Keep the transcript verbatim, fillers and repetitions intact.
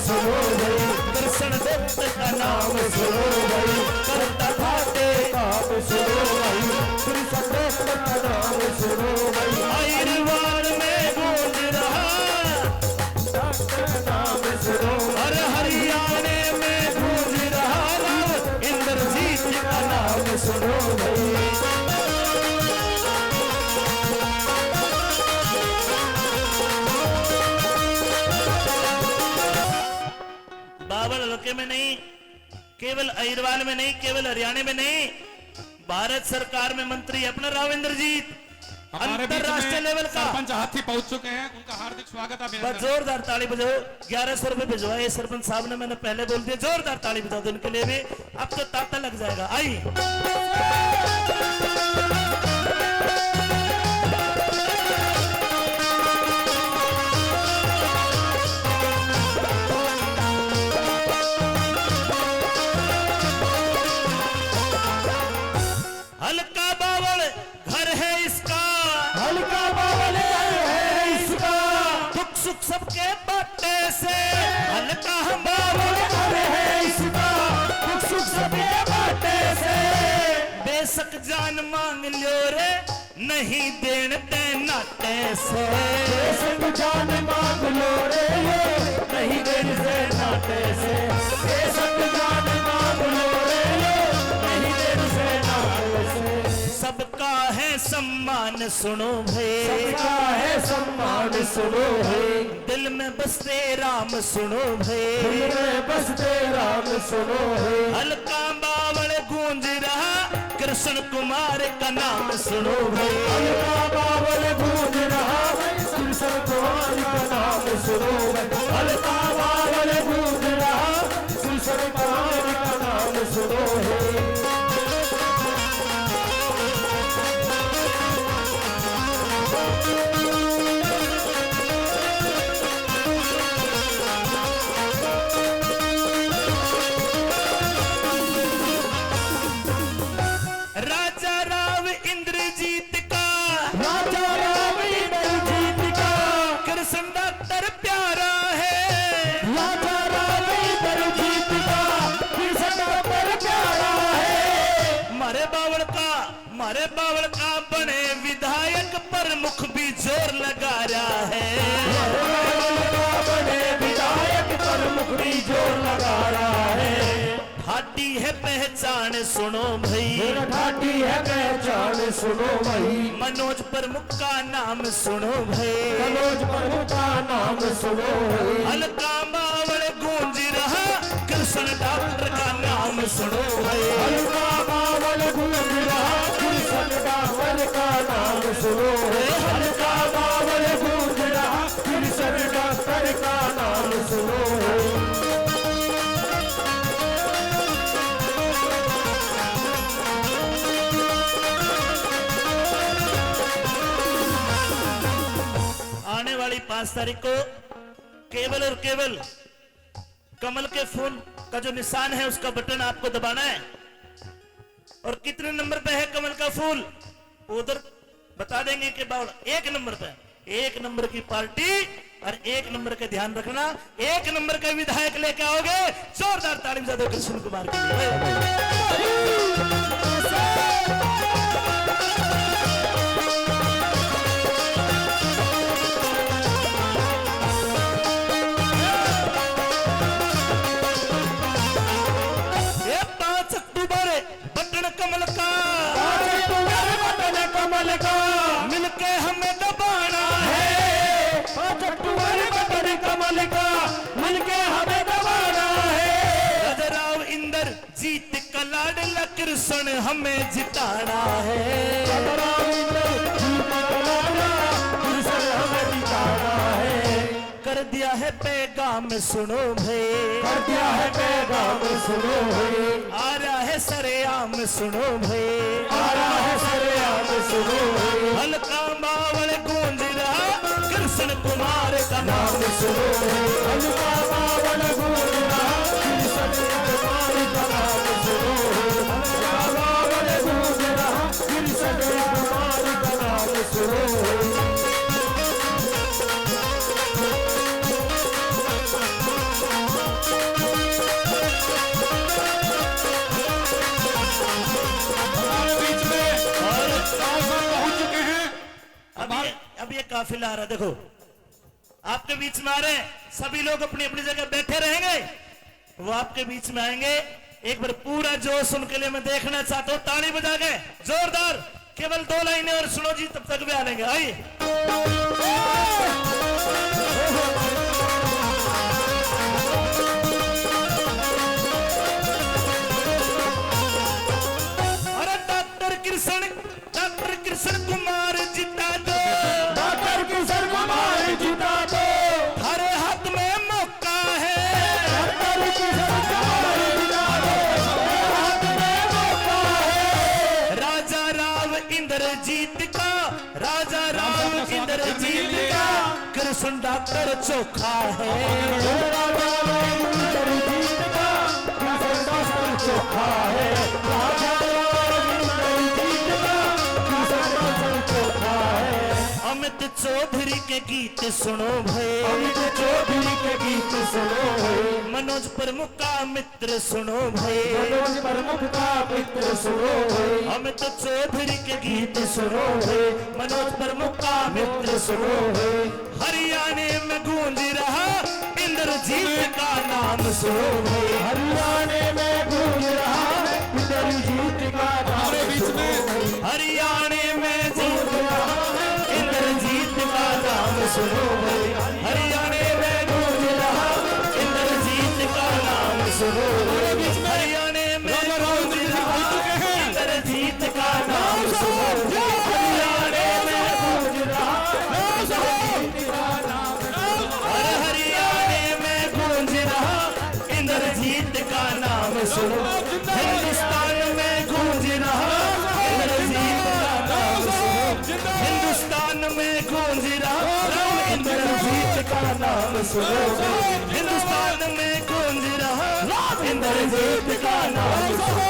सुनो भाई, कृष्ण दत्त का नाम सुनो भाई, करता थारे काम सुनो भाई, कृष्ण दत्त का नाम सुनो भाई। आयुर्वेद में गूंज रहा, नाम सुनो। अरे हरियाणा में गूंज रहा, राव इंद्रजीत का नाम सुनो भाई। बावल हल्के में नहीं, केवल अहिरवाल में नहीं, केवल हरियाणा में नहीं, भारत सरकार में मंत्री अपना राव इंद्रजीत, हमारे बीच में अंतर्राष्ट्रीय लेवल का सरपंच हाथी पहुंच चुके हैं, उनका हार्दिक स्वागत है। बस जोरदार ताली बजाओ। ग्यारह सौ रुपए भिजवाए सरपंच साहब ने, मैंने पहले बोल दिया, जोरदार ताली बजा दो इनके लिए भी। अब तो तांता लग जाएगा। आई। हल्का बावल घर है इसका। हल्का बावल घर है इसका। दुख सुख सबके बाटे से। हल्का बावल घर है इसका। दुख सुख सबके बाटे से। बेशक जान मांग लो रे, नहीं देन ते नाटे से। बेशक जान मांग लो रे, नहीं देन से नाटे से। बेशक जान मांग लो रे, नहीं देन से नाटे से। सबका है सम्मान सुनो भाई। सबका है सम्मान सुनो भाई। दिल में बसते राम सुनो भाई। दिल में बसते राम सुनो भाई। हल्का बावल गूंज रहा, कृष्ण कुमार का नाम सुनो भाई। हल्का बावल गूंज रहा, कृष्ण कुमार का नाम सुनो भाई। हल्का बावल गूंज रहा, कृष्ण कुमार का नाम सुनो भाई। राजा राव इंद्रजीत का। राजा राव इंद्रजीत का। कृष्ण डॉक्टर प्यारा है। राजा राव इंद्रजीत का। कृष्ण डॉक्टर प्यारा है। मारे बावल का, मारे बावल का बने विधायक प्रमुख भी जोर लगा रहा है। मारे बावल का बने विधायक प्रमुख भी जोर लगा रहा है। ठाडी है पहचान सुनो भाई। मेरा ठाडी है पहचान सुनो भाई। मनोज प्रमुख का नाम सुनो भाई। मनोज प्रमुख का नाम सुनो भाई। हल्का बावल गूंज रहा, कृष्ण डॉक्टर का नाम सुनो भाई। हल्का बावल गूंज रहा, कृष्ण डॉक्टर का नाम सुनो भाई। हल्का बावल गूंज रहा, कृष्ण डॉक्टर का नाम सुनो। आने वाली पाँच तारीख को केवल और केवल कमल के फूल का जो निशान है, उसका बटन आपको दबाना है। और कितने नंबर पे है कमल का फूल, उधर बता देंगे कि बावल एक नंबर पे, एक नंबर की पार्टी और एक नंबर का ध्यान रखना, एक नंबर का विधायक लेके आओगे, जोरदार ताली बजा दो कृष्ण कुमार के लिए। ये पाँच अक्टूबर बटन कमल का। पाँच अक्टूबर बटन कमल का। मिलके हमें दबाना है। पाँच अक्टूबर बटन कमल का। मिलके हमें दबाना है। राजा राव इंद्रजीत का लाडला कृष्ण हमें जिताना है। राजा राव इंद्रजीत का लाडला कृष्ण हमें जिताना है। कर दिया है पैगाम सुनो भाई। कर दिया है पैगाम सुनो भाई। आ रहा है सरेआम सुनो भाई। आ रहा है सरेआम सुनो भाई। हल्का बावल गूंज रहा, कृष्ण कुमार का नाम सुनो भाई। हल्का बावल गूंज रहा, कृष्ण कुमार का नाम सुनो भाई। हल्का बावल गूंज रहा, कृष्ण कुमार का नाम सुनो। काफिला आ रहा है। देखो, आपके बीच में आ रहे हैं, सभी लोग अपनी अपनी जगह बैठे रहेंगे, वो आपके बीच में आएंगे। एक बार पूरा जोश उनके लिए मैं देखना चाहता हूँ, ताली बजा के जोरदार। केवल दो लाइनें और सुनो जी, तब तक भी आ लेंगे। आइए। अरे डॉक्टर कृष्ण, डॉक्टर कृष्ण कुमार जिता दो। डॉक्टर कृष्ण कुमार जिता दो। थारे हाथ में मौका है। डॉक्टर कृष्ण कुमार जिता दो। थारे हाथ में मौका है। राजा राव इंद्रजीत का, राजा राव इंद्रजीत का कृष्ण डॉक्टर चोखा है। राजा राव इंद्रजीत का कृष्ण डॉक्टर चोखा है। राजा राव इंद्रजीत का कृष्ण डॉक्टर चोखा है। अमित चौधरी के गीत सुनो भाई। अमित चौधरी के गीत सुनो भाई। मनोज प्रमुख का मित्र सुनो भाई। मनोज प्रमुख का मित्र सुनो भाई। अमित चौधरी के गीत सुनो भाई। मनोज प्रमुख का मित्र सुनो भाई। हरियाणे में गूंज रहा इंद्रजीत का नाम सुनो भाई। हरियाणे में गूंज रहा इंद्रजीत का नाम हमारे बीच सुनो में। भाई। हरियाणे में गूंज रहा इंद्रजीत का नाम सुनो भाई। हरियाणे में गूंज रहा इंद्रजीत का नाम सुनो भाई। हमारे बीच में हरियाणे में राजा राव गूंज इंद्रजीत रहा जीत चुके हैं। इंद्रजीत का नाम सुनो भाई। हरियाणे में गूंज रहा इंद्रजीत का नाम। अरे हरियाणे में गूंज रहा इंद्रजीत का नाम सुनो। हिंदुस्तान में गूंज रहा इंद्रजीत का नाम सुनो। हिंदुस्तान में गूंज रहा इंद्रजीत का नाम सुनो। हिंदुस्तान में गूंज रहा इंद्रजीत का नाम सुनो।